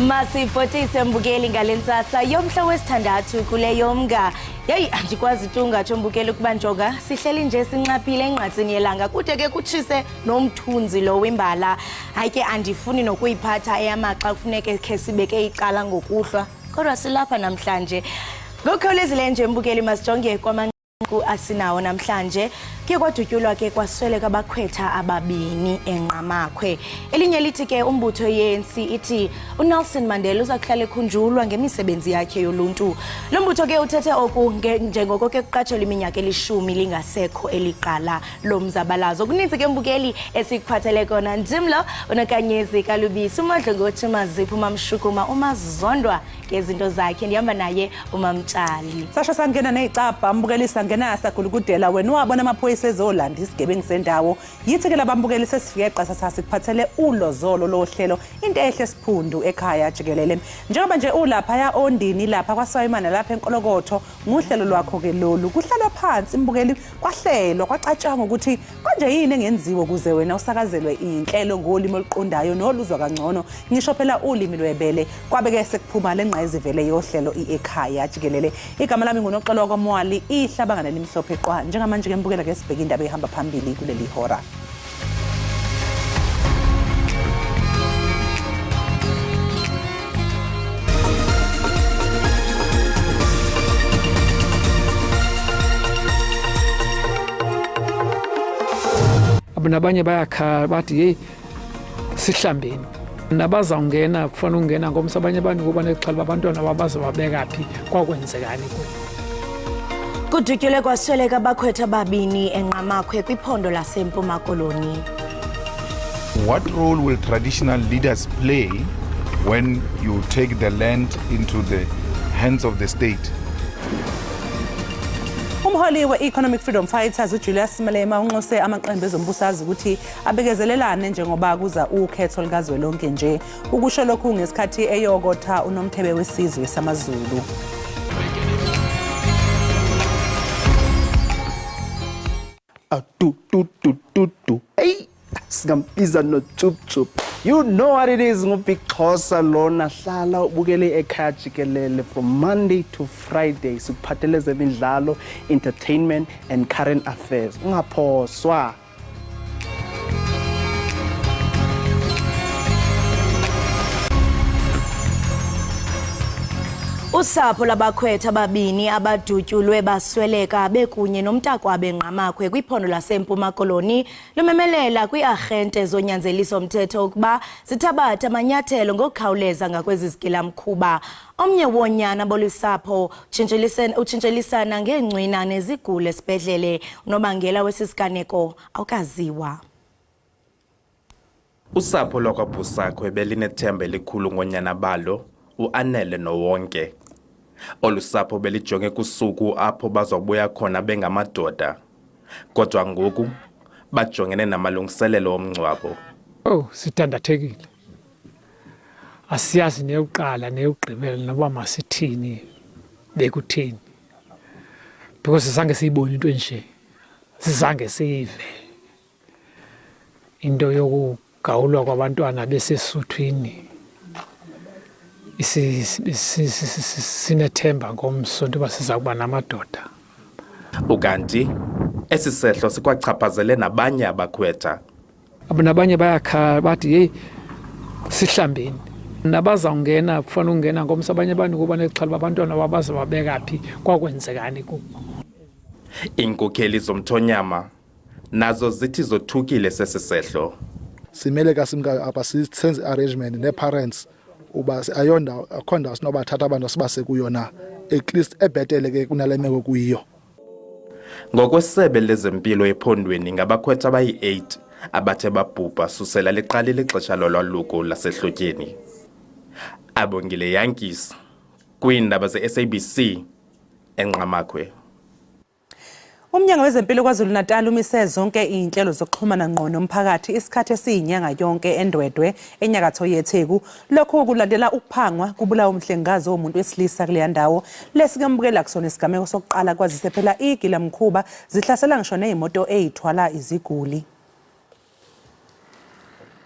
Masibhotise mbukeli ngale ntsasa yomhla wesithandathu kule yomnga. Yeyi, andikwazi tu ungatsho mbukeli ukuba njonga sihleli nje sinxaphile engqatsini yelanga kude ke kutshise nomthunzi lo wimbala. Hayi ke andifuni nokuyiphatha eyamaxa kufuneke khe sibeke icala ngokuhlwa kodwa silapha namhlanje. Ngokukhawulezileyo nje mbukeli masijonge kwamanqaku asinawo namhlanje. Kuye kwadutyulwa ke kwasweleka abakhwetha ababini eNgqamakhwe. Elinye lithi ke umbutho i-ANC ithi uNelson Mandela uza kuhlala ekhunjulwa ngemisebenzi yakhe yoluntu. Lo mbutho ke uthethe oku njengoko ke kuqatshelwa iminyaka elishumi lingasekho eliqala lomzabalazo. Kuninzi ke mbukeli esikuphathele kona. Ndim lo uNokanyezi kaLubisi, uMadlongothi uMazipho uMamshukuma uMazondwa ngezinto zakhe. Ndihamba naye uMamtshali. Sasho sangena nezicabha mbukeli sangena sagulukudela wena wabona amaphoyisa ezolanda isigebengu sendawo. Yithi ke labambukeli sesifike qasa sasikuphathele ulozolo lohlelo into ehle siphundu ekhaya jikelele. Njengoba nje ulapha ya ondini lapha kwaSwayimana lapha enkolokotho nguhlelo lwakho ke lolu kuhlalwa phansi mbukeli kwahlelwa kwacatshangwa ukuthi konje yini engenziwa ukuze wena usakazelwe inhlelo ngolimi oluqondayo noluzwa kangcono ngisho phela ulimi lwebele kwabe ke sekuphuma le ngqayizivele yohlelo i-ekhaya jikelele igama lami ngunoxolo wakwamwali ihlabangana elimhlophe qwa njengamanje ke mbukela ke sibheke indaba ehamba phambili kuleli hora. Nabanye bayakhala bathi yeyi sihlambeni nabazawungena kufanele ukungena ngomso abanye abantu kuba nexhala abantwana babazobabeka phi kwakwenzekani kubo. Kudutyulwe kwasweleka abakhwetha ababini eNgqamakhwe kwiphondo laseMpuma Koloni. What role will traditional leaders play when you take the land into the hands of the state? Umholi we-Economic Freedom Fighters uJulius Malema unxuse amaqembu ezombusazwe ukuthi abekezelelane njengoba kuza ukhetho likazwelonke nje. Ukusho lokhu ngesikhathi eyokotha unomthebe wesizwe samaZulu. Tu tu tu tu tu. Hey, singambiza no chup chup. You know what it is nguBig Xhosa lona hlala ubukele ekhaya jikelele from Monday to Friday sikuphathele zemidlalo, entertainment and current affairs. Ungaphoswa. Usapho lwabakhwetha ababini abadutyulwe basweleka bekunye nomntakwabo eNgqamakhwe kwiphondo laseMpuma Koloni lumemelela kwii-arhente zonyanzeliso mthetho ukuba zithabathe amanyathelo ngokukhawuleza ngakwezi zigilamkhuba. Omnye woonyana bolu sapho utshintshelisana ngeencwina nezigulo esibhedlele. Unobangela wesi siganeko awukaziwa. Usapho lwakwaBhusakhwe belinethemba elikhulu ngoonyana balo, uAnele noWonke. Olu sapho belijonge kusuku apho bazobuya khona bengamadoda. Kodwa ngoku bajongene namalungiselelo omngcwabo. Oh, sidandathekile. Asiyazi neyokuqala neyokugqibela noba masithini bekutheni. Because zange siyibone into enje. Sizange siyive. Into yokugawulwa kwabantwana besesuthwini sinethemba ngomso into yoba siza kuba namadoda. Ukanti esi sehlo sikwachaphazele nabanye abakhwetha. Nabanye bayakhala bathi yeyi sihlambeni nabazawungena kufanele ukungena ngomso abanye abantu kuba nexhala uba abantwana babazobabeka phi kwakwenzekani kubo. Iinkokheli zomthonyama nazo zithi zothukile sesi sehlo. Simele ka simka apha senze arrangement nee-parents uba ayondawo akho ndawo sinobathatha abantu sibase kuyo na at least ebhetele ke kunale meko kuyiyo. Ngokwesebe lezempilo ephondweni ngabakhwetha abayi-8 abathe babhubha susela liqalile ixesha lolwaluko lasehlotyeni. Abongile Yankees kwiindaba ze-SABC eNgqamakhwe. Umnyango wezeMpilo KwaZulu-Natal umise zonke izinhlelo zokuxhumana ngqo nomphakathi isikhathi esiyinyanga yonke eNdwedwe, enyakatho yeTheku. Lokhu kulandela ukuphangwa kubulawa umhlengikazi owumuntu wesilisa kuleya ndawo. Lesi kembukela kusona isigameko sokuqala kwazise phela igilamkhuba zihlasela ngisho nezimoto ezithwala iziguli.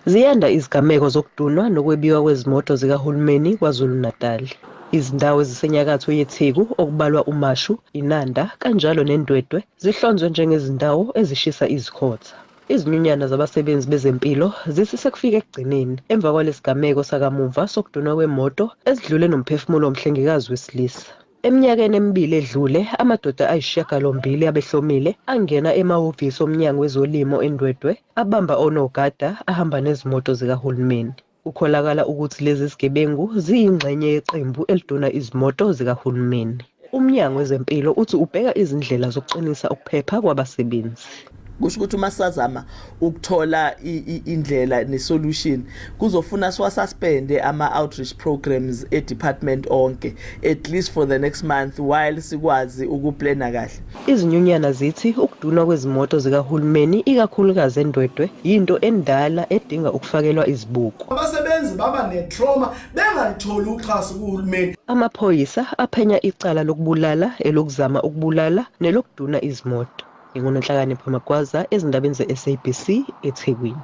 Ziyanda izigameko zokudunwa nokwebiwa kwezimoto zikahulumeni KwaZulu-Natal. Izindawo ezisenyakatho yeTheku okubalwa uMashu, Inanda kanjalo neNdwedwe zihlonzwe njengezindawo ezishisa izikhotha. Izinyunyana zabasebenzi bezempilo zithi sekufike ekugcineni emva kwalesigameko sakamumva sokudunwa kwemoto esidlule nomphefumulo womhlengikazi wesilisa. Eminyakeni emibili edlule, amadoda ayisishiyagalombili abehlomile angena emahhovisi oMnyango wezoLimo eNdwedwe abamba onogada ahamba nezimoto zikahulumeni. Kukholakala ukuthi lezi zigebengu ziyingxenye yeqembu eliduna izimoto zikahulumeni. UMnyango wezeMpilo uthi ubheka izindlela zokuqinisa ukuphepha kwabasebenzi. Kusho ukuthi uma sisazama ukuthola indlela ne-solution kuzofuna siwasuspende ama-outreach programs e-department onke at least for the next month while sikwazi ukuplana kahle. Izinyunyana zithi ukudunwa kwezimoto zikahulumeni ikakhulukazi eNdwedwe yinto endala edinga ukufakelwa izibuko. Abasebenzi baba ne-trauma bengalitholi uxhaso kuhulumeni. Amaphoyisa aphenya icala lokubulala, elokuzama ukubulala nelokuduna izimoto. NginguNonhlakanipho Magwaza ezindabeni ze-SABC eThekwini.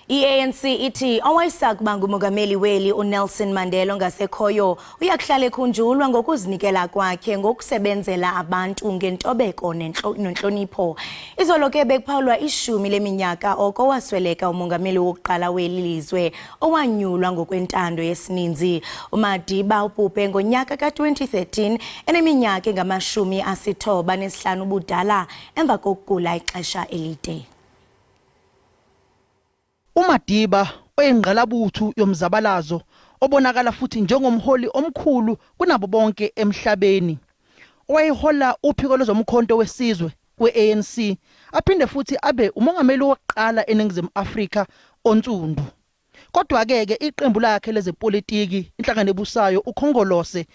I-ANC ithi owayesakuba ngumongameli weli uNelson Mandela ongasekhoyo uyakuhlala ekhunjulwa ngokuzinikela kwakhe ngokusebenzela abantu ngentobeko nenhlonipho. Izolo ke bekuphawulwa ishumi leminyaka oko wasweleka umongameli wokuqala weli lizwe owanyulwa ngokwentando yesininzi. UMadiba ubhubhe ngonyaka ka-2013 eneminyaka engama-95 ubudala emva kokugula ixesha elide. UMadiba oyingqalabutho yomzabalazo obonakala futhi njengomholi omkhulu kunabo bonke emhlabeni owayehola uphiko lwezomkhonto wesizwe we-ANC aphinde futhi abe umongameli wokuqala eNingizimu Afrika onsundu. Kodwa-ke ke iqembu lakhe lezepolitiki inhlangano ebusayo uKhongolose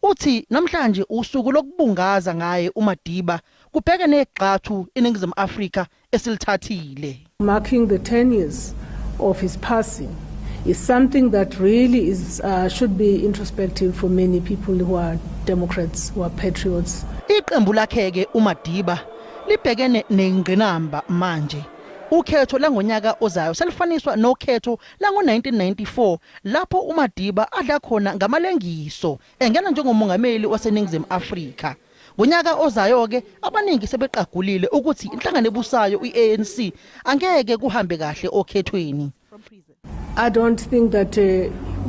uthi namhlanje usuku lokubungaza ngaye uMadiba kubheke negxathu iNingizimu Afrika esilithathile. Marking the 10 years of his passing is something that really is should be introspective for many people who are Democrats, who are patriots. Iqembu lakhe ke uMadiba libhekene nengqinamba manje. Ukhetho langonyaka ozayo selifaniswa nokhetho lango-1994 lapho uMadiba adla khona ngamalengiso engena njengomongameli waseNingizimu Afrika. Ngonyaka ozayo ke abaningi sebeqagulile ukuthi inhlangano ebusayo iANC angeke kuhambe kahle okhethweni. I don't think that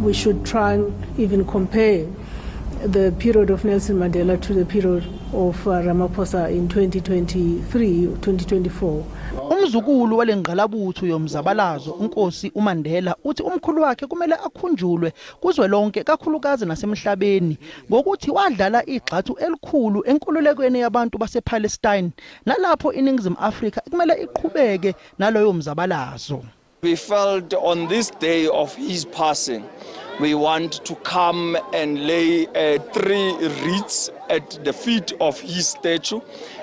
we should try and even compare the period of Nelson Mandela to the period of Ramaphosa in 2023, 2024. Umzukulu walengqalabutho yomzabalazo uNkosi uMandela uthi umkhulu wakhe kumele akhunjulwe kuzwelonke kakhulukazi nasemhlabeni ngokuthi wadlala igxathu elikhulu enkululekweni yabantu basePalestine nalapho iNingizimu Afrika kumele iqhubeke naloyo mzabalazo. We felt on this day of his passing, we want to come and lay three wreaths at the feet of his statue.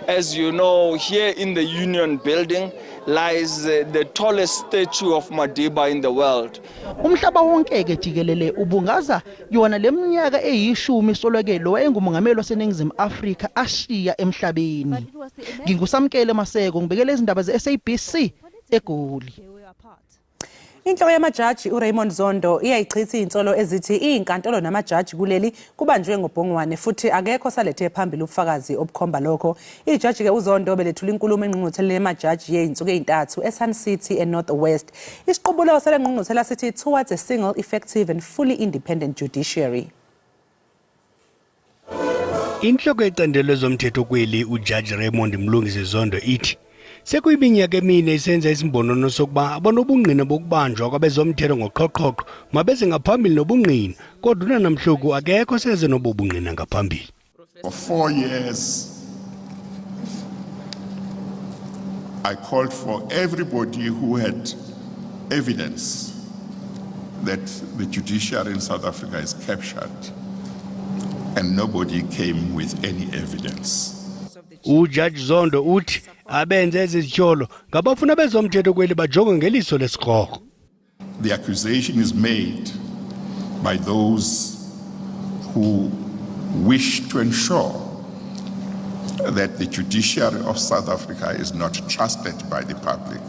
As you know, here in the Union Building lies the tallest statue of Madiba in the world. Umhlaba wonke ke jikelele ubungaza yona leminyaka eyishumi solweke lo wayengumongameli waseNingizimu Afrika ashiya emhlabeni. Ngingusamkele Maseko ngibekele izindaba ze-SABC eGoli. Inhloko yamajaji uRaymond Zondo iyayichitha izinsolo ezithi izinkantolo namajaji kuleli kubanjwe ngobhongwane futhi akekho salethe phambili ubufakazi obukhomba lokho. Ijaji-ke uZondo belethula inkulumo engqungqutheleni yamajaji yey'nsuku ey'ntathu eSun City eNorth West. Isiqubulo sale ngqungquthela sithi towards a single effective and fully independent judiciary. Inhloko yecandelo lezomthetho kweli uJudge Raymond Mlungisi Zondo ithi sekuyiminyaka emine isenza isimbonono sokuba abanobungqina bokubanjwa kwabezomthetho ngoqhoqhoqho mabeze ngaphambili nobungqina kodwa unanamhloku akekho seze nobo bungqina ngaphambili. For 4 years, I called for everybody who had evidence that the judiciary in South Africa is captured, and nobody came with any evidence. UJudge Zondo uthi abenze ezi zityholo ngabafuna bezomthetho kweli bajongwe ngeliso lesikrokro. The accusation is made by those who wish to ensure that the judiciary of South Africa is not trusted by the public.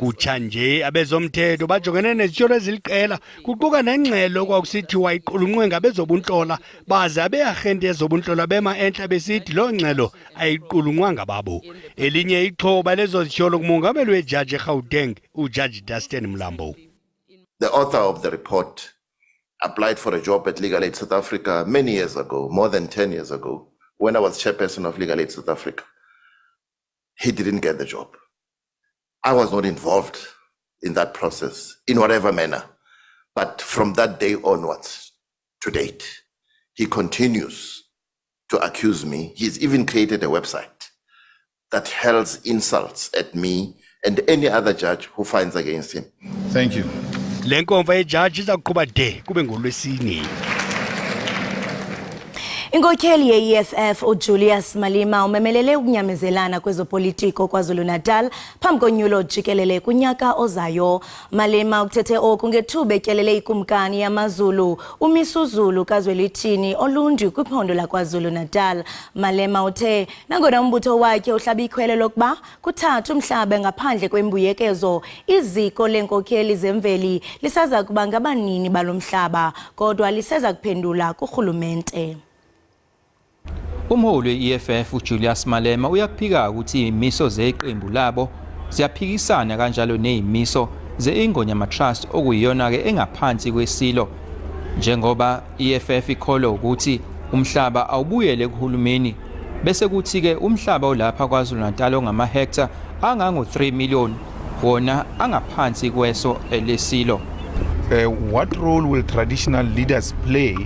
Kutsha nje abezomthetho bajongene nezityholo eziliqela kuquka nengxelo okwakusithiwa iqulunqwe ngabezobuntlola baze abearhente yezobuntlola bema entla besithi loo ngxelo ayiqulunqwanga babo. Elinye ixhoba lezo zityholo ngumongameli wejaji eGauteng uJaji Dustan Mlambo. The author of the report applied for a job at Legal Aid South Africa many years ago, more than 10 years ago, when I was chairperson of Legal Aid South Africa. He didn't get the job. I was not involved in that process in whatever manner. But from that day onwards to date, he continues to accuse me. He's even created a website that hurls insults at me and any other judge who finds against him. Thank you. Le nkomfa yejaji iza kuqhuba de kube ngolwesine. Inkokheli ye-EFF uJulius Malema umemelele ukunyamezelana kwezopolitiko KwaZulu-Natal phambi konyulo jikelele kunyaka ozayo. Malema ukuthethe oku ngethuba etyelele ikumkani yamaZulu uMisuzulu kaZwelithini Olundi kwiphondo laKwaZulu-Natal. Malema uthe nangona umbutho wakhe uhlaba ikhwelo lokuba kuthathwe umhlaba ngaphandle kwembuyekezo, iziko leenkokheli zemveli lisaza kuba ngabanini balo mhlaba, kodwa liseza kuphendula kurhulumente. Umholi we-EFF uJulius Malema uyakuphika ukuthi izimiso zeqembu labo ziyaphikisana kanjalo nezimiso ze-Ingonyama Trust okuyiyona-ke engaphansi kwesilo njengoba i-EFF ikholwa ukuthi umhlaba awubuyele kuhulumeni bese kuthi-ke umhlaba olapha KwaZulu-Natal ongamahektha angango-3 million wona angaphansi kweso lesilo. What role will traditional leaders play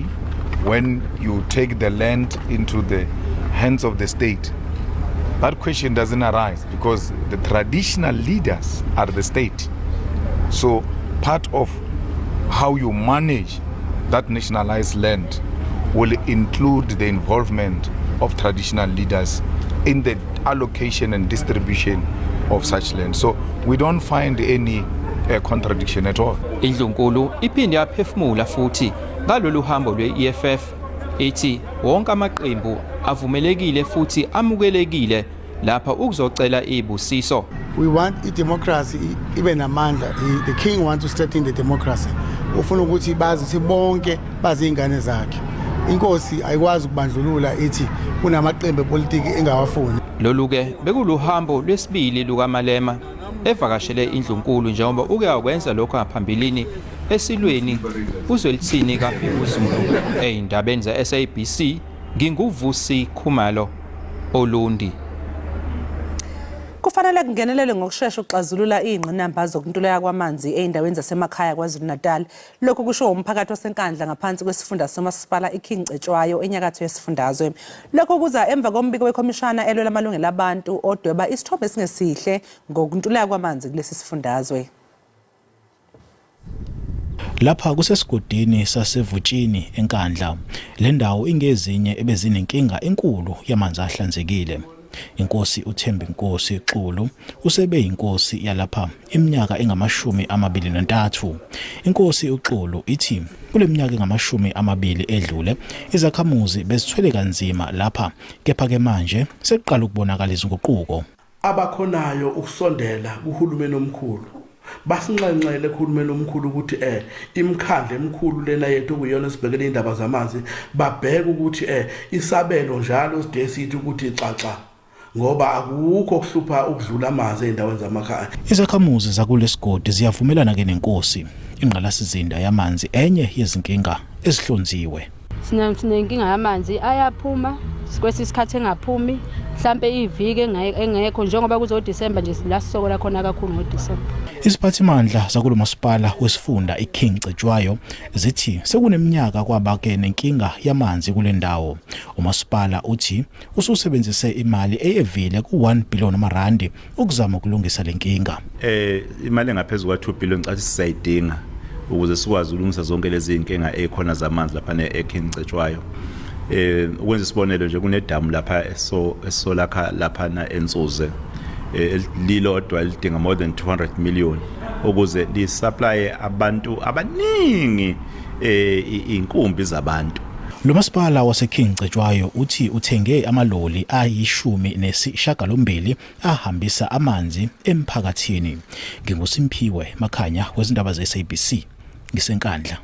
when you take the land into the hands of the state? That question doesn't arise because the traditional leaders are the state. So part of how you manage that nationalized land will include the involvement of traditional leaders in the allocation and distribution of such land. So we don't find any contradiction at all. Indlunkulu iphinde yaphefumula futhi ngalolu hambo lwe-EFF ithi wonke amaqembu avumelekile futhi amukelekile lapha ukuzocela izibusiso. We want i-democracy ibe namandla. The king wants to strengthen the democracy. Ufuna ukuthi bazi ukuthi bonke bazingane zakhe. Inkosi ayikwazi ukubandlulula ithi kunamaqembu epolitiki engawafuni. Lolu ke bekuluhambo lwesibili lukaMalema evakashele indlunkulu njengoba uke wakwenza lokho ngaphambilini esilweni uZwelithini kaBhekuzulu. Ey'ndabeni ze-SABC nginguVusi Khumalo Olundi. Kufanele kungenelelwe ngokushesha ukuxazulula izingqinamba zokuntuleka kwamanzi ey'ndaweni zasemakhaya KwaZulu-Natal. Lokhu kusho umphakathi waseNkandla ngaphansi kwesifunda somasipala iKing Cetshwayo enyakatho yesifundazwe. Lokhu kuza emva kombiko wekhomishana elwela amalungelo abantu odweba isithombe esingesihle ngokuntuleka kwamanzi kulesi sifundazwe. Lapha kusesigodini saseVutshini eNkandla. Le ndawo ingezinye ebezinenkinga enkulu yamanzi ahlanzekile. Inkosi uThembinkosi Xulu usebe yinkosi yalapha iminyaka engu-23. Inkosi uXulu ithi kule minyaka engu-20 edlule izakhamuzi bezithwele kanzima lapha, kepha ke manje sekuqala ukubonakala izinguquko. Abakhonayo ukusondela kuhulumeni omkhulu basinxenxele kuhulumeni omkhulu ukuthi imikhandlu emikhulu lena yethu okuyiyona esibhekele indaba zamanzi babheke ukuthi isabelo njalo side sithi ukuthi xaxa ngoba akukho okuhlupha ukudlula amanzi ey'ndaweni zamakhaya. Izakhamuzi zakulesigodi ziyavumelana ke nenkosi. Ingqalasizinda yamanzi enye yezinkinga ezihlonziwe. Sinenkinga yamanzi, ayaphuma kwesinye isikhathi engaphumi mhlampe iviki engekho njengoba kuzoDisemba nje la sisokola khona kakhulu ngoDisemba. Iziphathimandla zakulo masipala wesifunda iKing Cetshwayo zithi sekuneminyaka kwaba ke nenkinga yamanzi kule ndawo. Umasipala uthi ususebenzise imali eyevile ku-1 billion amarandi ukuzama ukulungisa le nkinga. Imali engaphezulu kwa 2 billion cathi sisayidinga ukuze sikwazi ukulungisa zonke lezi inkinga ezikhona zamanzi lapha eKing Cetshwayo. Ukwenza isibonelo nje, kunedamu lapha eso esolakha lapha na eNsuze lilodwa lidinga more than 200 million ukuze lisupply abantu abaningi, inkumbi zabantu. Lo masipala waseKing Cetshwayo uthi uthenge amaloli ayishumi nesishagalombili ahambisa amanzi emphakathini. NginguSimphiwe Makhanya wezindaba ze-SABC ngiseNkandla.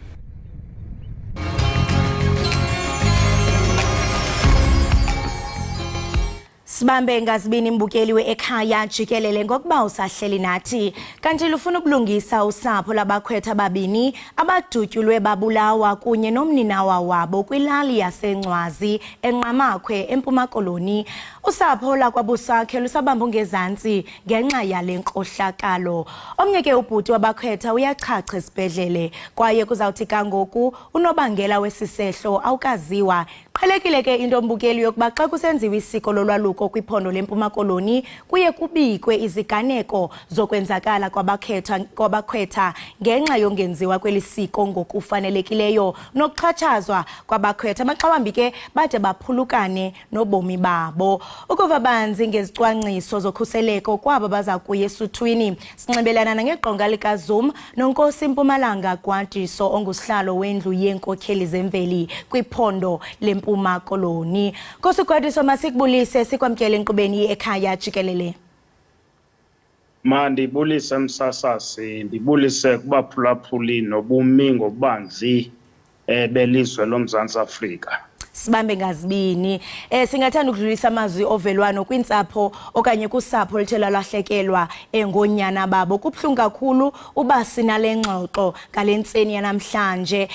Sibambe ngazibini mbukeli we-ekhaya jikelele ngokuba usahleli nathi. Kanti lufuna ukulungisa usapho labakhwetha ababini abadutyulwe babulawa kunye nomninawa wabo kwilali yaseNcwazi eNqamakhwe eMpuma Koloni. Usapho lakwaBusakhe lusabamba ungezantsi ngenxa yale nkohlakalo. Omnye ke ubhuti wabakhwetha uyachacha esibhedlele kwaye kuzawuthi kangoku unobangela wesi sehlo awukaziwa. Qhelekile ke into mbukeli yokuba xa kusenziwa isiko lolwaluko kwiphondo leMpuma Koloni kuye kubikwe iziganeko zokwenzakala kwabakhwetha ngenxa yongenziwa kweli siko ngokufanelekileyo nokuxhatshazwa kwabakhwetha. Maxa wambi ke bade baphulukane nobomi babo. Ukuva banzi ngezicwangciso zokhuseleko kwabo baza kuya esuthwini, sinxibelelana nangeqonga likaZoom noNkosi Mpumalanga Gwadiso ongusihlalo wendlu yeenkokheli zemveli kwiphondo leMpuma Koloni. Nkosi Gwadiso, masikubulise sikwamkele enkqubeni ekhaya jikelele. Mandibulise msasasi, ndibulise kubaphulaphuli nobumi ngobubanzi belizwe loMzantsi Afrika. Sibambe ngazibini. Singathanda ukudlulisa amazwi ovelwano kwintsapho okanye kusapho oluthe lwalahlekelwa ngoonyana babo. Kubuhlungu kakhulu uba sinale ngxoxo ngale ntseni yanamhlanje.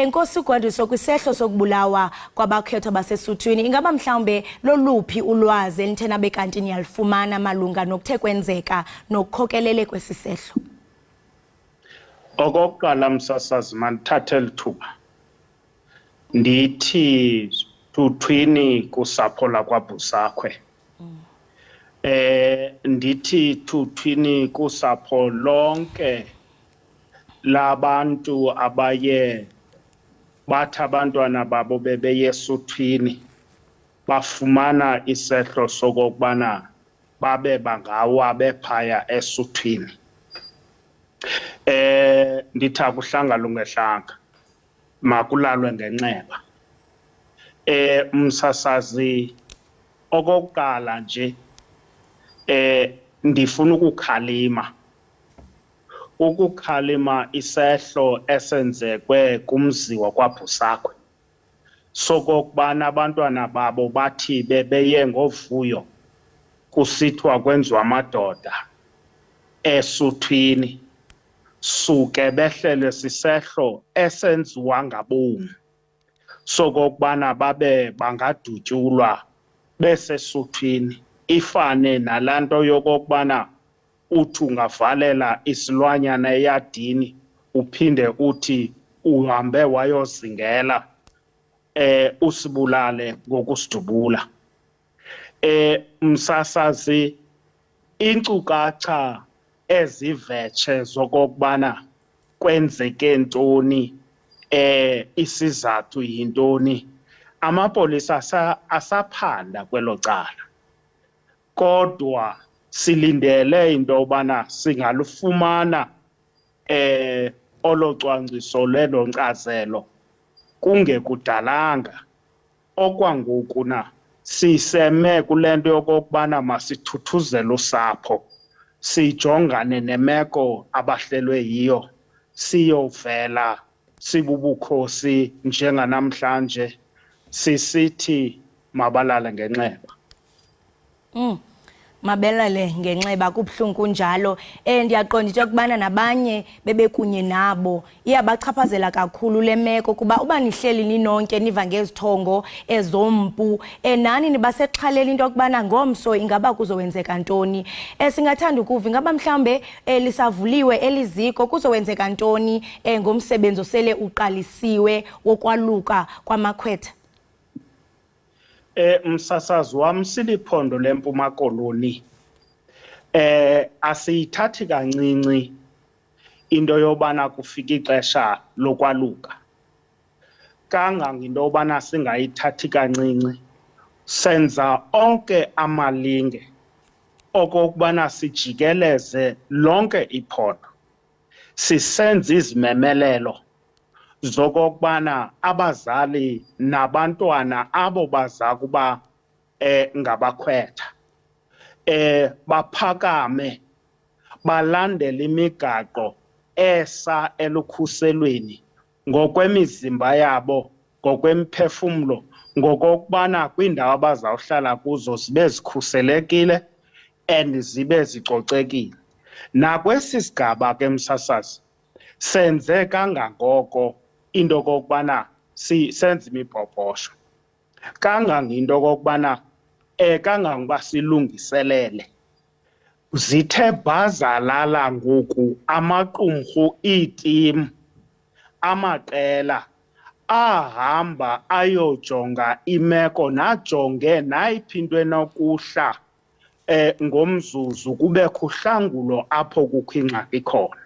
Nkosi Gwadiso, kwisehlo sokubulawa kwabakhwetha basesuthwini, ingaba mhlawumbe loluphi ulwazi enithe nabe kanti niyalufumana malunga nokuthe kwenzeka nokukhokelele kwesi sehlo? Okokuqala, msasazi, mandithathe eli thuba ndithi thuthwini kusapho lakwaBhusakhwe. Ndithi thuthwini kusapho lonke labantu abaye bathi abantwana babo bebeye esuthwini bafumana isehlo sokokubana babe bangawa bephaya esuthwini. Ndithi akuhlanga lungehlanga, makulalwe ngenxeba. Msasazi, okokuqala nje ndifuna ukukhalima. Ukukhalima isehlo esenzekwe kumzi wakwaBhusakhwe sokokubana abantwana babo bathi bebeye ngovuyo kusithiwa kwenziwa amadoda esuthwini, suke behlelwe sisehlo esenziwa ngabomi sokokubana babe bangadutyulwa besesuthwini. Ifane nalaa nto yokokubana uthi ungavalela isilwanyana eyadini uphinde uthi uhambe wayozingela usibulale ngokusidubula. Msasazi, inkcukacha ezivetshe zokokubana kwenzeke ntoni, isizathu yintoni, amapolisa asaphanda kwelo cala. Kodwa silindele into yobana singalufumana olo cwangciso lelo nkcazelo kungekudalanga. Okwangoku na siseme kule nto yokokubana masithuthuzele usapho, sijongane nemeko abahlelwe yiyo, siyovela sibubukhosi njenganamhlanje sisithi mabalale ngenxeba. Mabelale ngenxeba, kubuhlungu kunjalo. Ndiyaqonda into yokubana nabanye bebekunye nabo iyabachaphazela kakhulu le meko, kuba uba nihleli ninonke niva ngezithongo ezompu, nani nibasexhaleni into yokubana ngomso ingaba kuzowenzeka ntoni. Singathanda ukuva ingaba mhlawumbe lisavuliwe eliziko, kuzowenzeka ntoni ngomsebenzi osele uqalisiwe wokwaluka kwamakhwetha? Msasazi wam, siliphondo leMpuma Koloni. Asiyithathi kancinci into yobana kufika ixesha lokwaluka. Kangangento yobana singayithathi kancinci, senza onke amalinge okokubana sijikeleze lonke iphondo. Sisenza izimemelelo zokokubana abazali nabantwana abo baza kuba ngabakhwetha baphakame balandele imigaqo esa elukhuselweni ngokwemizimba yabo, ngokwemphefumlo, ngokokubana kwiindawo abazawuhlala kuzo zibe zikhuselekile and zibe zicocekile. Nakwesi sigaba ke msasazi, senze kangangoko into okokubana senze imibhobhosho, kanganginto okokubana kangangokuba silungiselele. Zithe bhazalala ngoku amaqumrhu, iitimu, amaqela ahamba ayojonga imeko najonge nayiphi into enokuhla ngomzuzu kubekho uhlangulo apho kukho ingxaki khona.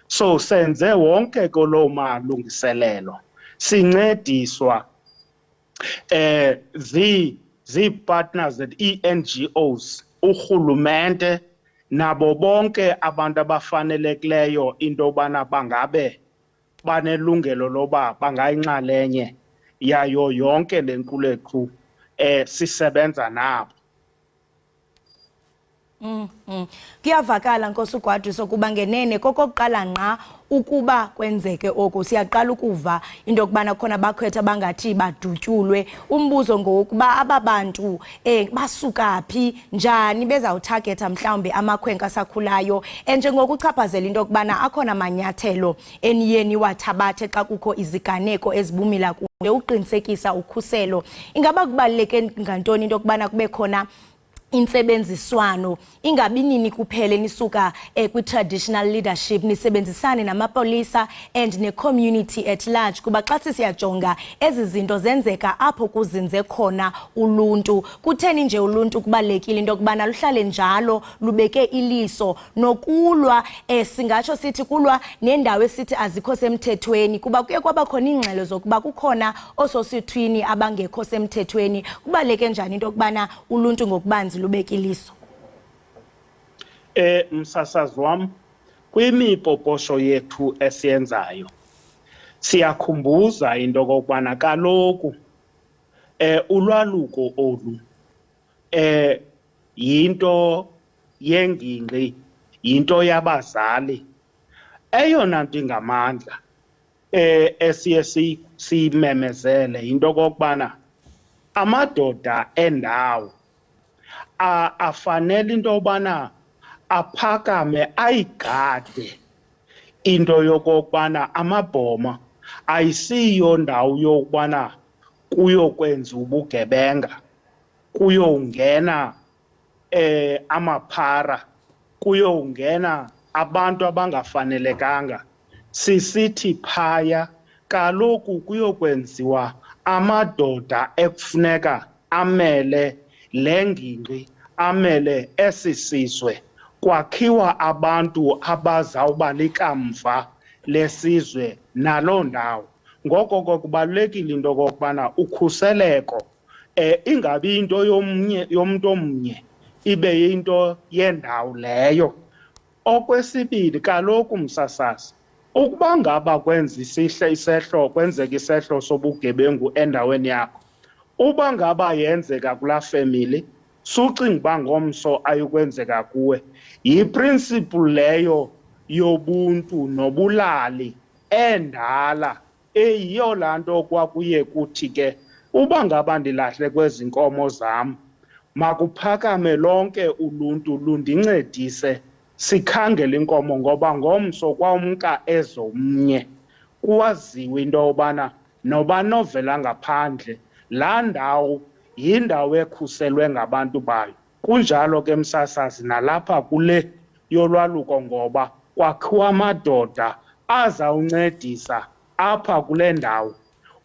So senze wonke ke loo malungiselelo sincediswa zii-partners that ii-N G Os, urhulumente nabo bonke abantu abafanelekileyo into yobana bangabe banelungelo loba bangayinxalenye yayo yonke le nquleqhu, sisebenza nabo. Kuyavakala, Nkosi uGwadiso, kuba ngenene kokokuqala ngqa ukuba kwenzeke oku. Siyaqala ukuva into yokubana khona abakhwetha bangathi badutyulwe. Umbuzo ngowokuba aba bantu basuka phi, njani bezawuthagetha mhlawumbi amakhwenkwe asakhulayo, and njengokuchaphazela into yokubana akhona amanyathelo eniye niwathabathe xa kukho iziganeko ezibumila kunye uqinisekisa ukhuselo. Ingaba kubaluleke ngantoni into yokubana kube khona intsebenziswano, ingabi nini kuphela nisuka kwi-traditional leadership, nisebenzisane namapolisa and ne-community at large? Kuba xa sisiyajonga ezi zinto zenzeka apho kuzinze khona uluntu, kutheni nje uluntu kubalulekile into yokubana luhlale njalo lubeke iliso nokulwa, singatsho sithi kulwa nendawo esithi azikho semthethweni, kuba kuye kwaba khona iingxelo zokuba kukhona oososithwini abangekho semthethweni? Kubaluleke njani into yokubana uluntu ngokubanzi lubeke iliso? Msasazi wam, kwimipoposho yethu esiyenzayo siyakhumbuza into okokubana kaloku ulwaluko olu yinto yengingqi, yinto yabazali. Eyona nto ingamandla esiye siyimemezele yinto okokubana amadoda endawo afanele into yobana aphakame ayigade into yokokubana amabhoma ayisiyo ndawo yokubana kuyokwenza ubugebenga, kuyongena amaphara, kuyongena abantu abangafanelekanga. Sisithi phaya kaloku kuyokwenziwa amadoda ekufuneka amele le ngingqi, amele esi sizwe, kwakhiwa abantu abazawuba likamva lesizwe naloo ndawo. Ngoko ke kubalulekile into okokubana ukhuseleko ingabi into yomnye, yomntu omnye, ibe yinto yendawo leyo. Okwesibini kaloku msasazi, ukuba ngaba kwenza isihle isehlo, kwenzeka isehlo sobugebengu endaweni yakho, uba ngaba yenzeka kulaa family, sucinga uba ngomso ayokwenzeka kuwe. Yiprinciple leyo yobuntu nobulali endala, eyiyo laa nto kwakuye kuthi ke uba ngaba ndilahle kwezi nkomo zam, makuphakame lonke uluntu lundincedise sikhangele inkomo, ngoba ngomso kwamka ezomnye. Kuwaziwe into yobana noba novela ngaphandle, laa ndawo yindawo ekhuselwe ngabantu bayo. Kunjalo ke msasazi nalapha kule yolwaluko, ngoba kwakhiwa amadoda azawuncedisa apha kule ndawo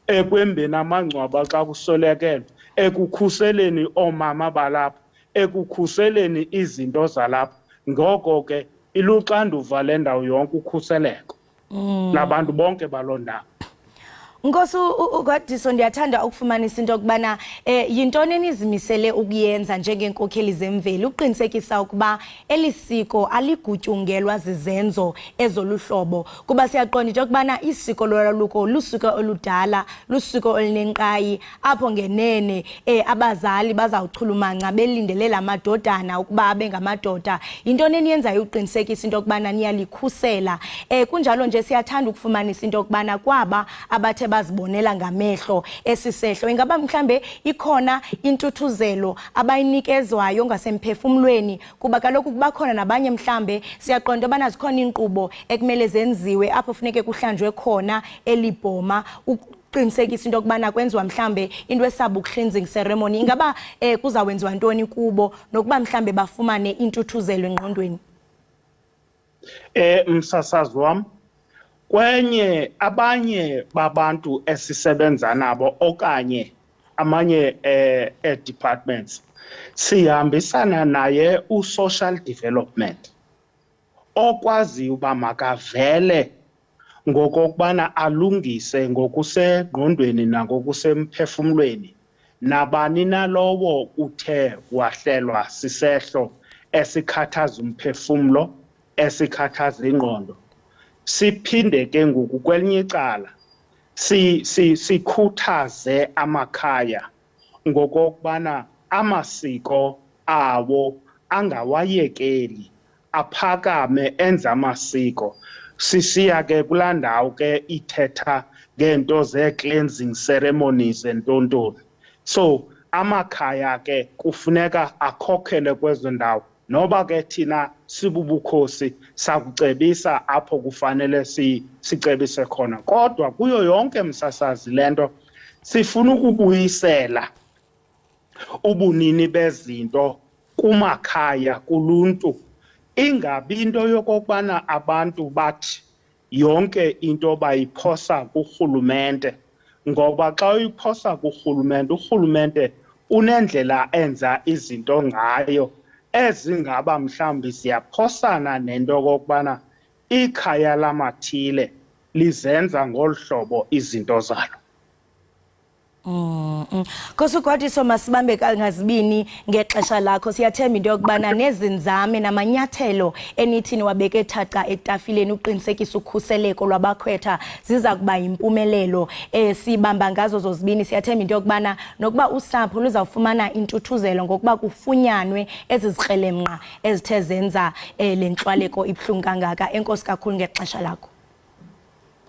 ekwembeni amangcwaba xa kuswelekelwe, ekukhuseleni oomama balapha, ekukhuseleni izinto zalapha. Ngoko ke iluxanduva lendawo yonke ukhuseleko labantu bonke baloo ndawo. Nkosi uGwadiso, ndiyathanda ukufumanisa into yokubana yintoni enizimisele ukuyenza njengeenkokheli zemveli ukuqinisekisa ukuba eli siko aligutyungelwa zizenzo ezoluhlobo, kuba siyaqonda into yokubana isiko lolwaluko lusiko oludala, lusiko olunenkqayi apho ngenene abazali bazawuchulumanca belindele la madodana ukuba abe ngamadoda. Yintoni eniyenzayo ukuqinisekisa into yokubana niyalikhusela? Kunjalo nje siyathanda ukufumanisa into yokubana kwaba abathe bazibonela ngamehlo esi sehlo, ingaba mhlambe ikhona intuthuzelo abayinikezwayo ngasemphefumlweni, kuba kaloku kuba khona nabanye mhlambe siyaqonda ubana zikhona iinkqubo ekumele zenziwe apho funeke kuhlanjwe khona elibhoma ukuqinisekisa into yokubana kwenziwa mhlambe into esaba cleansing ceremony. Ingaba kuzawenziwa ntoni kubo nokuba mhlambe bafumane intuthuzelo engqondweni? Msasazi wam, kwenye abanye babantu esisebenza nabo okanye amanye departments sihambisana naye u-social development okwaziyo uba makavele ngokokubana alungise ngokusengqondweni nangokusemphefumlweni nabani nalowo uthe wahlelwa sisehlo esikhathaza umphefumlo, esikhathaza ingqondo. Siphinde ke ngoku kwelinye icala sikhuthaze amakhaya ngokokubana amasiko awo angawayekeli, aphakame enze amasiko. Sisiya ke kulaa ndawo ke ithetha ngeento zee-cleansing ceremonies entontoni. So amakhaya ke kufuneka akhokhele kwezo ndawo, noba ke thina sibubukhosi sakucebisa apho kufanele sicebise khona. Kodwa kuyo yonke, msasazi, le nto sifuna ukubuyisela ubunini bezinto kumakhaya, kuluntu. Ingabi into yokokubana abantu bathi yonke into bayiphosa kurhulumente, ngoba xa uyiphosa kurhulumente, urhulumente unendlela enza izinto ngayo ezingaba mhlawumbi ziyaphosana nento yokokubana ikhaya lamathile lizenza ngolu hlobo izinto zalo. Nkosi uGwadiso, masibambe ngazibini ngexesha lakho. Siyathemba into yokubana nezinzame namanyathelo enithi niwabeke thaca etafileni ukuqinisekisa ukhuseleko lwabakhwetha ziza kuba yimpumelelo. Sibamba ngazo zozibini. Siyathemba into yokubana nokuba usapho luzawufumana intuthuzelo ngokuba kufunyanwe ezi zikrelemnqa ezithe zenza le ntlwaleko ibuhlungu kangaka. Enkosi kakhulu ngexesha lakho.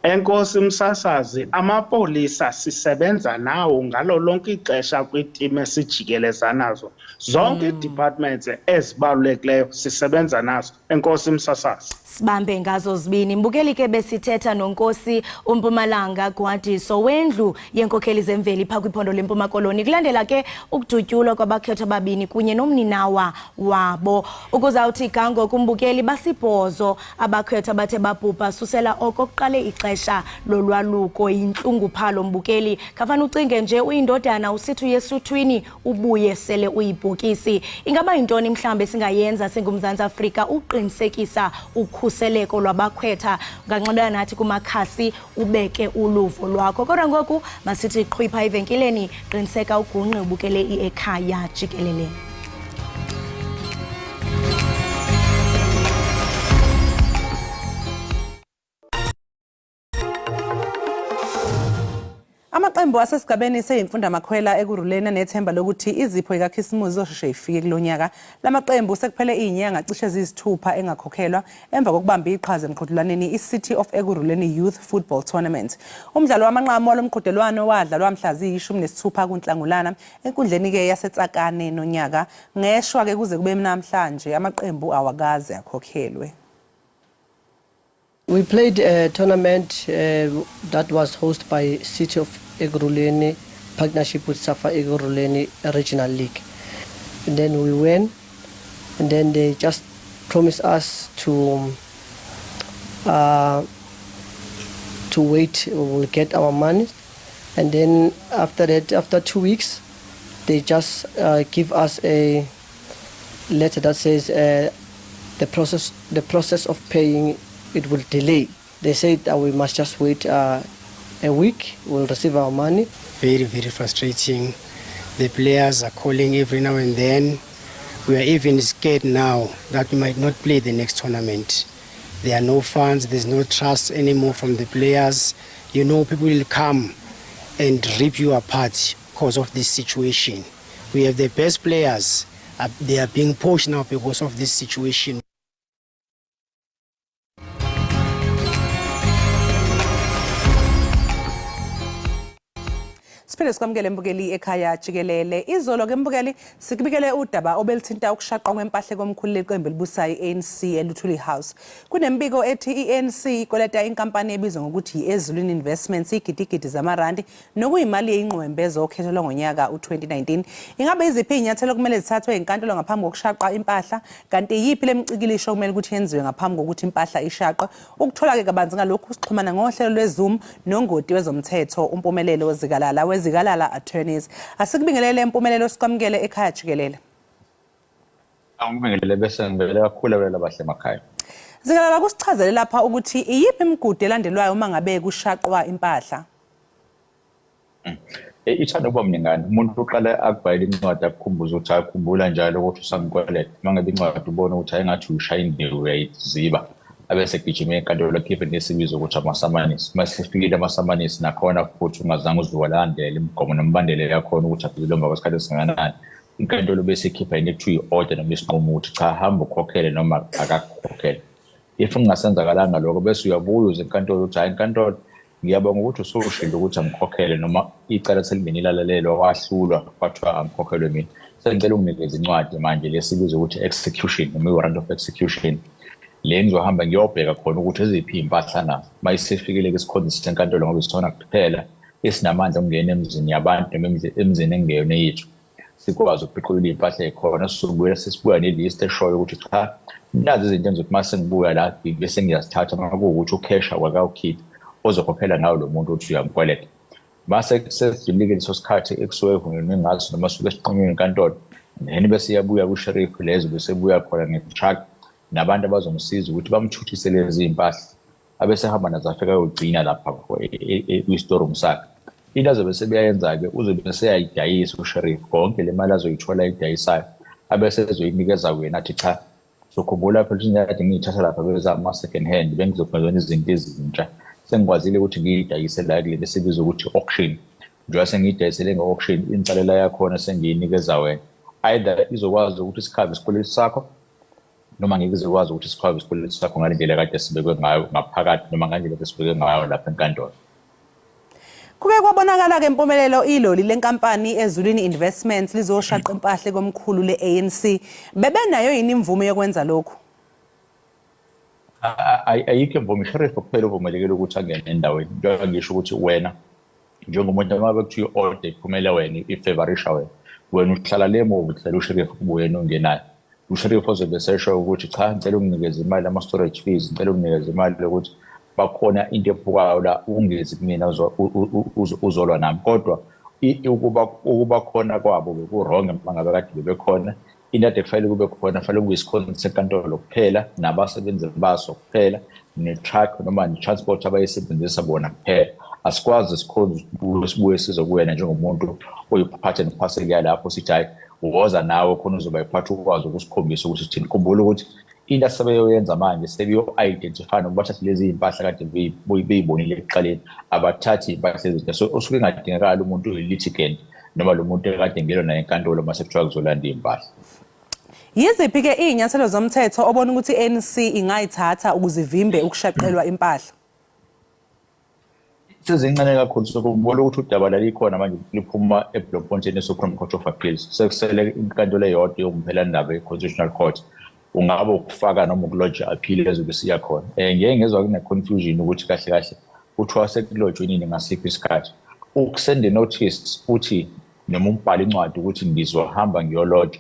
Enkosi msasazi, amapolisa sisebenza nawo ngalo lonke ixesha kwiitim esijikeleza nazo. Zonke ii-departments ezibalulekileyo sisebenza nazo. Enkosi msasazi. Sibambe ngazo zibini. Mbukeli ke, besithetha noNkosi uMpumalanga Gwadiso wendlu yenkokheli zemveli phaa kwiphondo leMpuma Koloni, kulandela ke ukudutyulwa kwabakhethwa ababini kunye nomninawa wabo. Ukuzawuthi gango kumbukeli, basibhozo abakhwetha bathe babhubha susela oko kuqale ixesha lolwaluko. Yintlunguphalo mbukeli, khafana ucinge nje uyindodana usithi uyesuthwini ubuye sele uyibhokisi. Ingaba yintoni mhlawumbi esingayenza singuMzantsi Afrika ukuqinisekisa ukhuseleko lwabakhwetha? Unganxibelana nathi kumakhasi ubeke uluvo lwakho. Kodwa ngoku masithi qhwipha evenkileni, qiniseka ugunqe ubukele iEkhaya Jikelele. Amaqembu asesigabeni seyimfundamakhwela Ekurhuleni anethemba lokuthi izipho ikaKhisimusi zizosheshe ifike kulo nyaka. La maqembu sekuphele iy'nyanga cishe eziyisithupha engakhokhelwa emva kokubamba iqhaza emqhudelwaneni i-City of Ekurhuleni Youth Football Tournament. Umdlalo wamanqamu walo mqhudelwano wadlalwa mhla ziyi-16 kuNhlangulana enkundleni-ke yaseTsakane nonyaka. Ngeshwa-ke kuze kube namhlanje amaqembu awakaze akhokhelwe. We played a tournament that was hosted by City of Ekurhuleni partnership with Safa Ekurhuleni Regional League. And then we won, and then they just promised us to wait, we will get our money. And then after that, after 2 weeks, they just give us a letter that says the process of paying it will delay. They said that we must just wait. a week, we'll receive our money. Very, very frustrating. The players are calling every now and then. We are even scared now that we might not play the next tournament. There are no funds, there's no trust anymore from the players. People will come and rip you apart because of this situation. We have the best players. They are being poached now because of this situation. Siphinde sikwamukele mbukeli ekhaya jikelele. Izolo ke mbukeli sikubikele udaba obelithinta ukushaqwa kwempahla komkhulu leqembu elibusayo i-ANC eLuthuli House. Kunembiko ethi i-ANC ikweleta inkampani ebizwa ngokuthi i-Ezulwini Investments igidigidi zamarandi nokuyimali yeyingqwembe zokhetho lwangonyaka u-2019. Ingabe iziphi izinyathelo kumele zithathwe inkantolo ngaphambi kokushaqa impahla? Kanti iyiphi lemicikilisho okumele ukuthi yenziwe ngaphambi kokuthi impahla ishaqwe? Ukuthola-ke kabanzi ngalokhu sixhumana ngohlelo lwe-Zoom nongoti wezomthetho uMpumelelo Zikalala weZikalala Attorneys. Asikubingelele Mpumelelo, sikwamukele ekhaya jikelele. Angibingelele bese ngibele kakhulu abelala bahle emakhaya. Zikalala, kusichazele lapha ukuthi iyiphi imigudu elandelwayo uma ngabe kushaqwa impahla? Ithanda ukuba mningane. Umuntu uqale akubhalele incwadi akukhumbuze ukuthi akukhumbula njalo ukuthi usamkweleta. Uma ngabe incwadi ubona ukuthi ayingathi uyishaya indiwe uyayiziba, abese gijima enkantolo akhiphe nesibizo ukuthi amasamanisi. Uma sefikile amasamanisi nakhona futhi ungazange uze walandela imigomo nemibandela yakhona ukuthi abhilwe emva kwesikhathi esingakanani, inkantolo bese ikhipha into ekuthiwa i-order noma isinqumo ukuthi cha, hamba ukhokhele noma akakukhokhele. If kungasenzakalanga lokho, bese uyabuya uze enkantolo ukuthi hhayi inkantolo, ngiyabonga ukuthi usushilo ukuthi angikhokhele noma icala selingenile lalelelwa wahlulwa kwathiwa angikhokhelwe mina. Sengicela unginikeze incwadi manje lesibiza ukuthi execution noma i-warrant of execution. Le ngizohamba ngiyobheka khona ukuthi eziphi iy'mpahla nazo. Uma isifikile-ke isikhonzi senkantolo ngoba isithona kuphela esinamandla okungena emizini yabantu noma emizini ekungeyona eyethu. Sikwazi ukuphiqulula iy'mpahla ey'khona, sizobuya sesibuya ne-list eshoyo ukuthi cha, nazi izinto engizothi uma sengibuya la bese ngiyazithatha uma kuwukuthi ucash awakawukhiphi ozokhokhela ngawo lo muntu othi uyamkweleta. Mase sesidlulile leso sikhathi ekusuke kuvunyelwe ngaso noma suke sinqunywe enkantolo, then bese iyabuya kusheriff lezo bese ebuya khona nge-truck nabantu abazomsiza ukuthi bamthuthise lezi iy'mpahla abese ehamba nazo afike ayogcina lapha kwi-storeroom sakhe. Into azobe sebeyayenza-ke uzobe seyayidayisa usheriff konke le mali azoyithola ayidayisayo abese ezoyinikeza wena athi cha, sokhumbula phela ukuthi kade ngiyithatha lapha beza ama-second hand, bengizokwenza izinto ezintsha, sengikwazile ukuthi ngiyidayise la kulento esibiza ukuthi auction. Njengoba sengiyidayisele nge-auction, insalela yakhona sengiyinikeza wena, either izokwazi ukuthi sikhave isikweletu sakho noma ngeke izokwazi ukuthi sikhave isikweletu sakho ngale ndlela kade sibekwe ngayo ngaphakathi noma ngale ndlela sibekwe ngayo lapha enkantolo. Kuke kwabonakala-ke Mpumelelo iloli lenkampani Ezulwini Investments lizoshaqa impahla komkhulu le-ANC. Bebenayo yini imvume yokwenza lokhu? Ayikho imvume. Isheriff kuphela uvumelekile ukuthi angene endaweni. Njengoba ngisho ukuthi wena njengomuntu uma bekuthiwa i-order iphumele wena, ifavorisha wena, wena uhlala le muva, uhlala usheriff kuba uyena ongenayo. Usheriff ozobe esesho ukuthi cha, ngicela unginikeze imali ama-storage fees, ngicela unginikeze imali yokuthi bakhona into ephukayo la, ungezi kumina uzolwa nami. Kodwa ukuba khona kwabo beku-wrong uma ngabe kade bebekhona. Into ade kufanele kube khona, kufanele kube isikhonzi senkantolo kuphela nabasebenzi baso kuphela ne-truck noma ne-transport abayisebenzisa bona kuphela. Asikwazi isikhonzi sibuye size kuwena njengomuntu oyi-part and parcel yalapho sithi hhayi, woza nawe khona uzoba yiphathi ukwazi ukusikhombisa ukuthi thina. Khumbula ukuthi into asebeyoyenza manje sebeyo-identify noma bathathe lezi iy'mpahla kade beyibonile ekuqaleni, abathathi iy'mpahla ezintsha. So usuke engadingakali umuntu oyi-litigant noma lo muntu ekade ngelwa naye enkantolo uma sekuthiwa kuzolanda iy'mpahla. Yiziphi-ke iy'nyathelo zomthetho obona ukuthi i-ANC ingayithatha ukuze ivimbe ukushaqelwa impahla? Sezincane kakhulu. Sokubona ukuthi udaba lalikhona manje liphuma eBloemfontein e-Supreme Court of Appeals, sekusele inkantolo eyodwa yomphela i-Constitutional Court. Ungabe ukufaka noma ukuloja appeal ezobe siya khona. Ngeke ngezwa kune-confusion ukuthi kahle kahle kuthiwa sekulotshwe nini ngasiphi isikhathi. Ukusenda notice uthi noma umbhale incwadi ukuthi ngizohamba ngiyoloja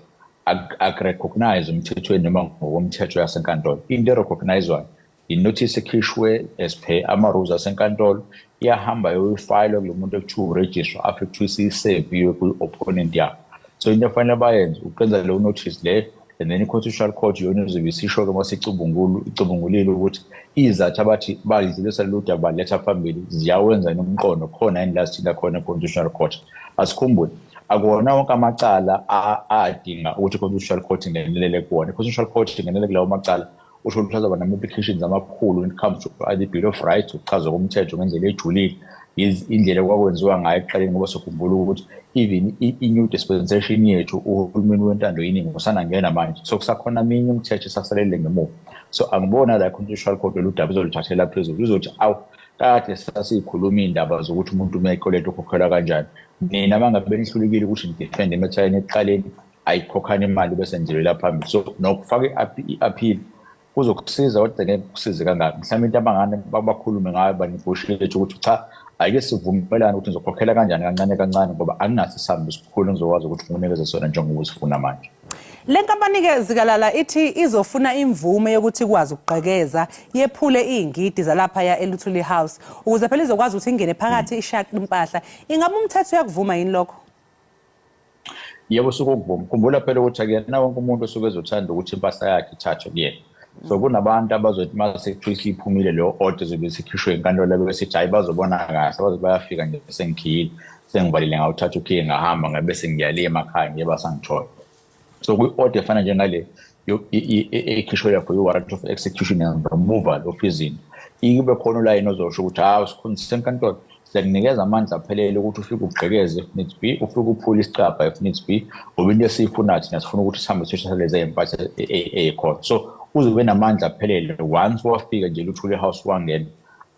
akurecognize umthethweni noma ngokomthetho yasenkantolo. Into erecognizewayo i-notice ekhishwe as per ama-rules asenkantolo, iyahamba yoyifayilwa kulo muntu ekuthiwa uregistrar after kuthiwa isiyiseviwe kwi-opponent yakho. So into efanele bayenze ukwenza leyo notice le And then i-Constitutional Court iyona izobe isisho-ke uma icubungulile ukuthi izathu abathi badlulisa lolu daba baletha phambili ziyawenza yini umqondo, khona yini la sithinta khona e-Constitutional Court. Asikhumbule, akuwona wonke amacala adinga ukuthi i-Constitutional Court ingenelele kuwona. I-Constitutional Court ingenele kulawo macala usho ukuthi azoba nama-implications amakhulu when it comes to the Bill of Rights, ukuchazwa komthetho ngendlela ejulile, indlela okwakwenziwa ngayo ekuqaleni, ngoba sokhumbula ukuthi even i-new dispensation yethu, uhulumeni wentando yeningi usanangena manje, so kusakhona minye imithetho esasalele ngemuva. So angibona la Constitutional Court lolu daba izoluthathela phezulu, izothi awu, kade sasiyikhuluma iy'ndaba zokuthi umuntu uma ekweleta ukhokhelwa kanjani. Nina uma ngabe nihlulekile ukuthi ni-defende i-matter yenu ekuqaleni, ayikhokhani imali bese nidlulela phambili. So nokufaka i-appeal kuzokusiza, kodwa ngeke kusize kangako. Mhlawumbe into abangane bakhulume ngayo, ba-negotiate ukuthi cha, ake sivumelane ukuthi ngizokhokhela kanjani, kancane kancane, ngoba anginaso isamba esikhulu engizokwazi ukuthi ngikunikeze sona njengoba usifuna manje. Le nkampani-ke Zikalala ithi izofuna imvume yokuthi ikwazi ukugqekeza yephule iy'ngidi zalaphaya eLuthuli House ukuze phela izokwazi ukuthi ingene phakathi ishaqe impahla. Ingabe umthetho uyakuvuma yini lokho? Yebo, sukukuvuma. Khumbula phela ukuthi akuyena wonke umuntu osuke ezothanda ukuthi impahla yakhe ithathwe kuyena. So kunabantu abazothi uma sekuthiwa isiphumile leyo order izobe isikhishwe enkantolo, besithi hhayi, bazobona kahle, baze bayafika nje sengikhiyile, sengivalile, ngawuthatha ukhiye ngahamba, ngabe sengiyale emakhaya, ngeke basangithola. So kwi-order efana njengale ekhishwe lapho, i-warrant of execution and removal of izinto, ibe khona ulayini ozosho ukuthi hawu, sikhulu senkantolo, siyakunikeza amandla aphelele ukuthi ufike ugqekeze if needs be, ufike uphule isicabha if needs be, ngoba into esiyifunayo thina sifuna ukuthi sihambe sishisa lezi ey'mpahla ey'khona. So uzobe namandla aphelele once wafika nje Luthuli House wangena,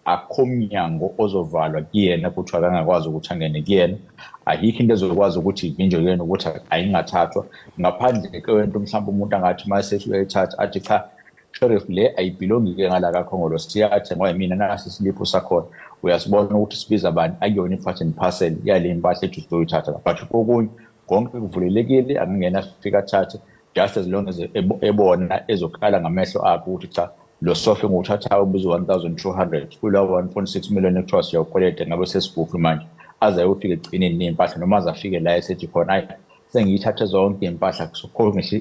akukho mnyango ozovalwa kuyena kuthiwa akangakwazi ukuthi angene kuyena. Ayikho into ezokwazi ukuthi ivinjwe kuyena ukuthi ayingathathwa, ngaphandle kwento mhlawumbe umuntu angathi uma esethi uyayithatha athi cha, sheriff, le ayi-belongi-ke ngala kaKhongolose, siyathengwa yimina, nasi isiliphu sakhona, uyasibona ukuthi sibiza bani, akuyona i-part and parcel yale impahla ethi uzoyithatha. But kokunye konke kuvulelekile, angingena afike athathe, just as long as ebona ezokhala ngamehlo akhe ukuthi cha, lo sofa engiwuthathayo ubiza 1200 kula 1.6 million ekuthiwa siyawukweleta, ngabe sesikuphi manje? Aze ayofika ekugcineni ney'mpahla, noma aze afike la esethi khona hayi, sengiyithathe zonke iy'mpahla, kukhona ngisho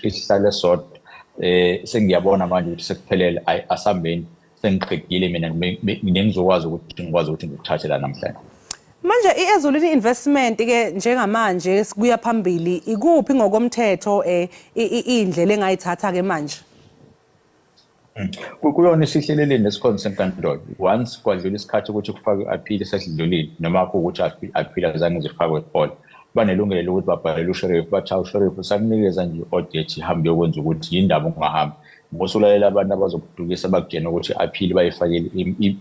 isihlalo esisodwa, sengiyabona manje ukuthi sekuphelele, ayi, asambeni, sengiqedile mina, ngizokwazi ukuthi ngikwazi ukuthi ngikuthathe la namhlanje. Manje i-Ezulwini Investment ke njengamanje kuya phambili ikuphi ngokomthetho indlela engayithatha ke manje? Kuyona isihleleleni nesikhonzo senkantolo. Once kwadlula isikhathi ukuthi kufakwe i-appeal, sesidlulile, noma kuwukuthi appeal azange zifakwe khona, banelungelo lokuthi babhalele usheriff, bathi hawu sheriff, sakunikeza nje i-order ethi hambe uyokwenza ukuthi, yindaba ungahambi? Ngosulalela abantu abazokudukisa bakutshena ukuthi i-appeal bayifakile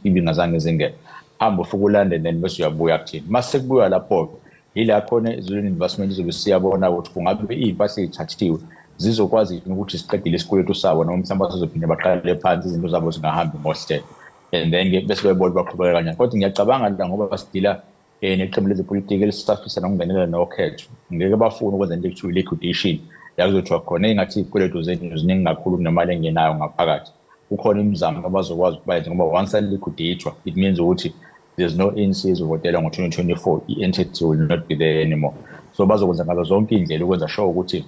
ibingazange izingene. Hamba ufike ulande, then bese uyabuya kuthina. Mase kubuya lapho-ke, yila khona Ezulwini Investment izobe siyabona ukuthi kungabe iy'mpahla ey'thathiwe zizokwazi yini ukuthi siqedile isikweletu sabo, noma mhlawumbe bazophinde baqale phansi, izinto zabo zingahambi ngohlelo, and then-ke bese bebona baqhubeka kanjani. Kodwa ngiyacabanga la, ngoba sidila neqembu lezepolitiki elisafisa nokungenelela nokhetho, ngeke bafune ukwenza into ekuthiwa i-liquidation, la kuzothiwa khona engathi iy'kweletu zenu ziningi kakhulu kunemali engenayo ngaphakathi. Kukhona imizamo abazokwazi ukuthi bayenze, ngoba once a-liquidate-wa, it means ukuthi there's no ANC ezovotela ngo-2024, i-entity will not be there anymore. So bazokwenza ngazo zonke iy'ndlela ukwenza sure ukuthi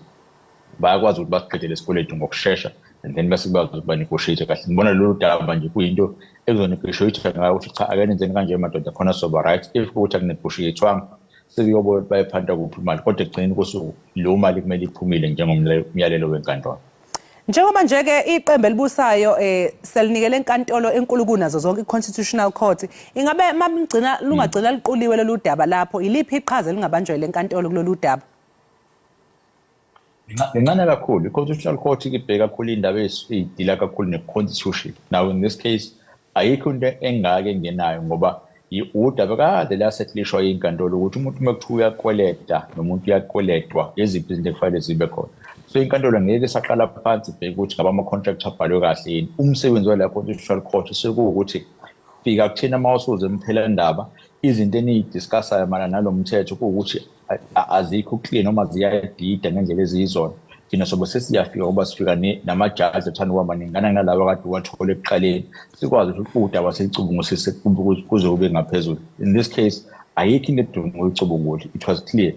bayakwazi ukuthi basiqedele isikweletu ngokushesha, and then bese kubazi ukuthi ba-negotiate kahle. Ngibona lolu daba nje kuyinto ezo-negotiate ngayo ukuthi cha, ake nenzeni kanje madoda, khona soba right. If ukuthi aku-negotiate-wanga, sebeyobona ukuthi bayiphanta kuphi imali, kodwa ekugcineni kosuku leyo mali kumele iphumile njengomyalelo wenkantolo. Njengoba nje ke iqembu elibusayo selinikele enkantolo enkulu kunazo zonke, i-Constitutional Court, ingabe mabugcina lungagcina luquliwe lolu daba lapho, iliphi iqhaza elingabanjwa lenkantolo kulolu daba? Lincane kakhulu. I-Constitutional Court ibheka kakhulu iy'ndaba ey'dila kakhulu ne-constitution. Now in this case ayikho into engake engenayo, ngoba udaba kade lasetlishwa inkantolo ukuthi umuntu uma kuthiwa uyakweleta nomuntu uyakweletwa, eziphi izinto ekufanele zibe khona. So inkantolo ngeke isaqala phansi ibheke ukuthi ngabe ama-contract abhalwe kahle yini. Umsebenzi wala Constitutional Court sekuwukuthi fika kuthina uma usuze emphelandaba, izinto eniyi-discussayo mayelana nalo mthetho kuwukuthi azikho clear noma ziyadida ngendlela eziyizona. Thina sobe sesiyafika, ngoba sifika namajaji athanda ukuba maningana kunalaba kade uwathole ekuqaleni, sikwazi ukuthi udaba silicubungusise kuze kube ngaphezulu. In this case ayikho into edinga ukuyicubungula, it was clear.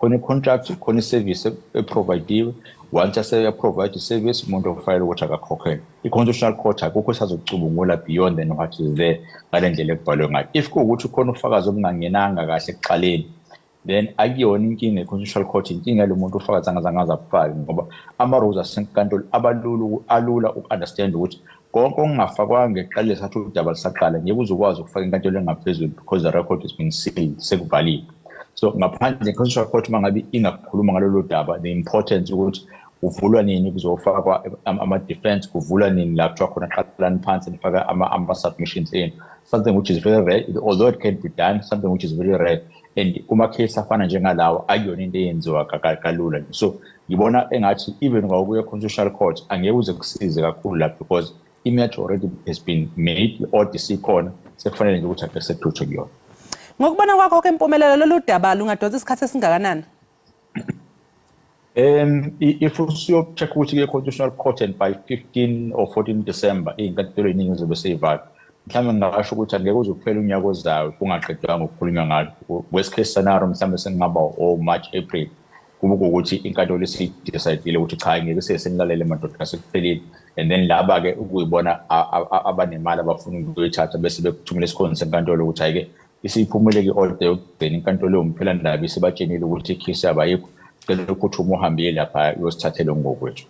Khona i-contract, khona i-service e-provide-iwe. Once aseya-provide i-service, umuntu okufanele ukuthi akakhokhelwe. I-Constitutional Court akukho esazocubungula beyond than what is there ngale ndlela ekubhalwe ngayo. If kuwukuthi khona ufakazi obungangenanga kahle ekuqaleni, then akuyona inkinga ye-Constitutional Court, inkinga yalo muntu ufakazi angazange aze abufake, ngoba ama-rules asenkantolo abalula, alula uku-understand ukuthi konke okungafakwanga ngeqalile sathi udaba lisaqala ngeke uze ukwazi ukufaka inkantolo engaphezulu, because the record has been sealed, sekuvaliwe. So ngaphandle i-Constitutional Court uma ngabe ingakhuluma ngalolu daba, the importance ukuthi kuvulwa nini kuzofakwa ama-defense, kuvulwa nini la kuthiwa khona qalani phansi nifake ama-submissions enu, something which is very rare, although it can be done, something which is very rare, and kuma-case afana njengalawo akuyona into eyenziwa kalula. So ngibona engathi even ngawukuya constitutional court angeke uze kusize kakhulu la, because i-match already has been made, i-order isikhona, sekufanele nje ukuthi ake sekuthuthe kuyona. Ngokubona kwakho ke, Mpumelelo, lolu daba lungadonsa isikhathi esingakanani? If usuyo-check ukuthi kuye constitutional court and by 15 or 14 December iy'nkantolo ey'ningi zizobe sey'valwa, mhlawumbe ngingasho ukuthi angeke uze uphele unyaka ozayo kungaqedwanga ukukhulunywa ngalo. Worst case scenario, mhlawumbe sengingaba o-March, April, kube kuwukuthi inkantolo isiyi-decide-ile ukuthi cha, ngeke sesenilalele madoda, sekuphelile. And then laba-ke ukuyibona abanemali abafuna ukuyithatha bese bekuthumela esikhonzi senkantolo ukuthi hhayi-ke, isiyiphumile-ke i-order yokugcina, inkantolo yomphela-ndaba isibatshenile ukuthi ikhisi yabo ayikho, cela uphuthume uhambile lapha uyosithathela ngokwethu.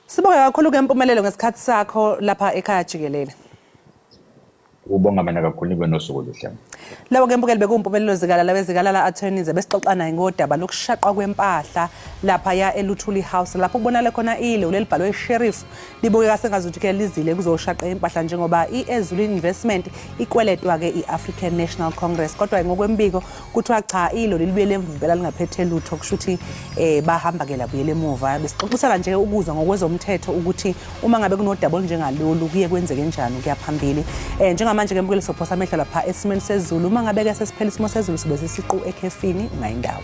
Sibonge kakhulu-ke, Mpumelelo, ngesikhathi sakho lapha ekhaya jikelele. Ubonga mina kakhulu, nibe nosuku oluhle. Lawo-ke, mbukeli, bekuwuMpumelelo Zikalala weZikalala Attorneys, besixoxa naye ngodaba lokushaqwa kwempahla laphaya eLuthuli House, lapho kubonakale khona iloli elibhalwe sheriff libukeka sengazuthi-ke lizile kuzoshaqa impahla, njengoba i-Ezulwini Investment ikweletwa-ke i-African National Congress. Kodwa ngokwembiko kuthiwa cha, iloli libuyele emuva impela lingaphethe lutho, kusho ukuthi bahamba-ke labuyela emuva. Besixoxisana nje ukuzwa ngokwezomthetho ukuthi uma ngabe kunodaba olunjengalolu kuye kwenzeke njani ukuya phambili. Njengamanje-ke, mbukeli, sophosa amehlo lapha esimeni sezulu. Uma ngabe-ke sesiphela isimo sezulu, sibe sesiqu ekhefini, ungayindawo.